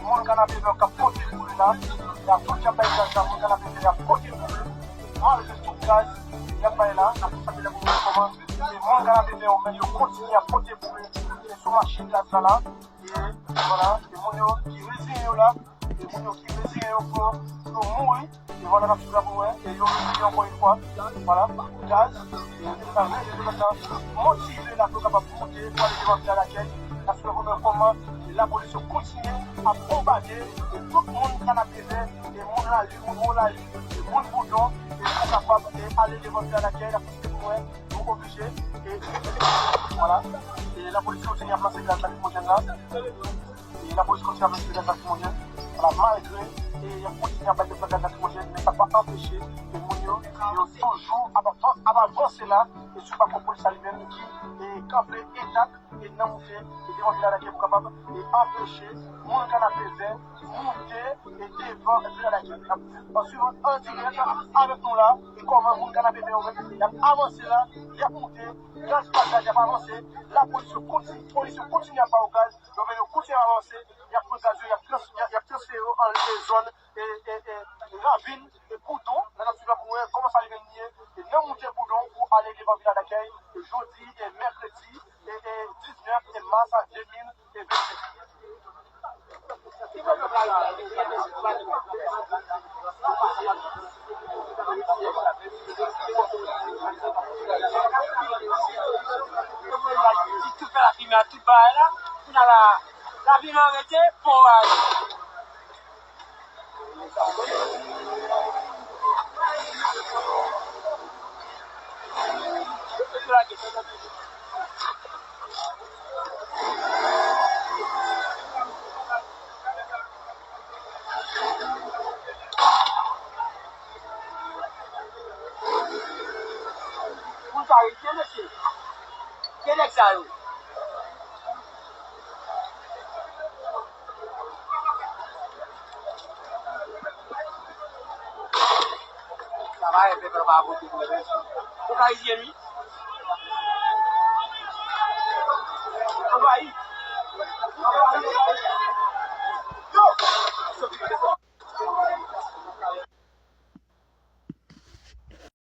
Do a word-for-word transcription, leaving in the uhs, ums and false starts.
Moun kanapevè k ap pote boul la, y ap tout y ap bay gaz la, moun kanapevè y ap pote boul, malgre tout gaz y ap bay la, n ap fè sa pou nou kòman, e moun kanapevè yo menm yo kontinye ap pote boul, e sou machin gaz la la, e vwala, e moun yo ki reziyen yo la, e moun yo ki reziyen yo pou yo mouri, e vwala, n ap swiv la pou wè, e yo reziyen ankò yon fwa, vwala, gaz, e sa, motive la pou yo kapab monte, pou ale devan Vila Dakèy, n ap swiv la pou wè kòman lapolis yo kontinye ap bonbade, e tout moun kanapevè, e moun Lali, moun Wo Lali, e moun Boudon, e pou kapab, e ale devan Vila Dakèy, n ap swiv pou wè, nou oblije, e, vwala, e lapolis kontinye ap lanse gaz lakrimojèn la. E lapolis kontinye ap lanse gaz lakrimojèn. Vwala, malgre, e y ap kontinye ap bay gaz lakrimojèn, men sa pa anpeche ke moun yo, yo toujou ap, ap, ap avanse la, e sou bako polis la li menm ki, e kanpe entak, e nan moute, e devan Vila Dakèy pou kapab, e anpeche moun kanapevè monte, e devan Vila Dakèy. N ap swiv an dirèk avèk nou la, e kòman moun kanapevè yo menm, y ap avanse la, y ap monte, gaz pa gaz, y ap avanse, lapolis yo kontinye, polis yo kontinye ap ba yo gaz, yo menm yo kontinye ap avanse, y ap pran gaz yo, y ap trans-, y ap, y ap transfere yo anlè zòn, e, e, e, ravin, e Boudon, nan nati la pou wè kòman sa rive ye, e nan moute Boudon pou ale devan Vila Dakèy, e jodi, e mèkredi, e, e diznèf, e mas de mil vennsèt. Tout fè lafimen, tout bagay la, kounye a la, lafimen rete, pon a rete. Moun sa yo, kite mesye. Kite nèg sa yo. Travayè pèp la pa vote pou yo. Pou Ayisyen, wi.